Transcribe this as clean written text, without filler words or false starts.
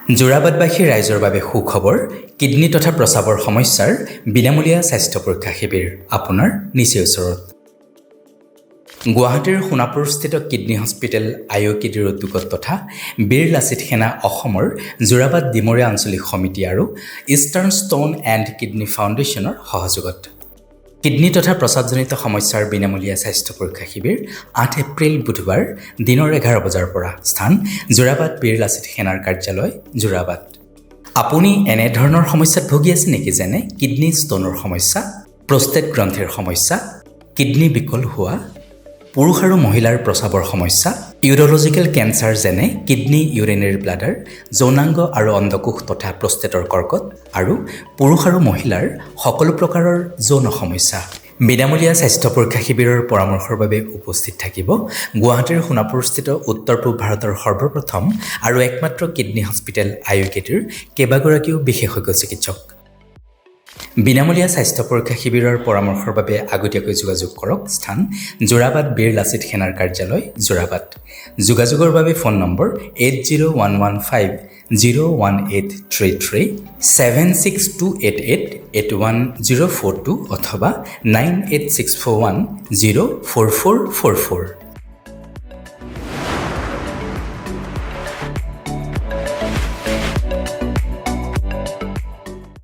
যোৰাবাটবাসী ৰাইজৰ বাবে সুখবৰ। কিডনী তথা প্ৰস্ৰাৱৰ সমস্যাৰ বিনামূলীয়া স্বাস্থ্য পৰীক্ষা শিবিৰ আপোনাৰ নিচেই ওচৰত। গুৱাহাটীৰ সোণাপুৰস্থিত কিডনী হস্পিটেল আই অ' কেডিৰ উদ্যোগত তথা বীৰ লাচিত সেনা অসমৰ যোৰাবাট ডিমৰীয়া আঞ্চলিক সমিতি আৰু ইষ্টাৰ্ণ ষ্ট'ন এণ্ড কিডনী ফাউণ্ডেশ্যনৰ সহযোগত কিডনী তথা প্ৰস্ৰাৱজনিত সমস্যাৰ বিনামূলীয়া স্বাস্থ্য পৰীক্ষা শিবিৰ 8 এপ্ৰিল, বুধবাৰ, দিনৰ 11 বজাৰ পৰা। স্থান যোৰাবাট বীৰ লাচিত সেনাৰ কাৰ্যালয়, যোৰাবাট। আপুনি এনেধৰণৰ সমস্যাত ভুগি আছে নেকি, যেনে কিডনী ষ্ট'নৰ সমস্যা, প্ৰষ্টেট গ্ৰন্থিৰ সমস্যা, কিডনী বিকল হোৱা, পুৰুষ আৰু মহিলাৰ প্ৰস্ৰাৱৰ সমস্যা, ইউৰলজিকেল কেঞ্চাৰ যেনে কিডনী, ইউৰিনেৰী ব্লাডাৰ, যৌনাংগ আৰু অণ্ডকোষ তথা প্ৰষ্টেটৰ কৰ্কট আৰু পুৰুষ আৰু মহিলাৰ সকলো প্ৰকাৰৰ যৌন সমস্যা? বিনামূলীয়া স্বাস্থ্য পৰীক্ষা শিবিৰৰ পৰামৰ্শৰ বাবে উপস্থিত থাকিব গুৱাহাটীৰ সোণাপুৰস্থিত উত্তৰ পূব ভাৰতৰ সৰ্বপ্ৰথম আৰু একমাত্ৰ কিডনী হস্পিটেল আই অ' কেডিৰ কেইবাগৰাকীও বিশেষজ্ঞ চিকিৎসক। বিনামূলীয়া স্বাস্থ্য পৰীক্ষা শিবিৰৰ পৰামৰ্শৰ বাবে আগতীয়াকৈ যোগাযোগ কৰক। স্থান যোৰাবাট বীৰ লাচিত সেনাৰ কাৰ্যালয়, যোৰাবাট। যোগাযোগৰ বাবে phone number 8011501833, 7628881042 অথবা 9864104444।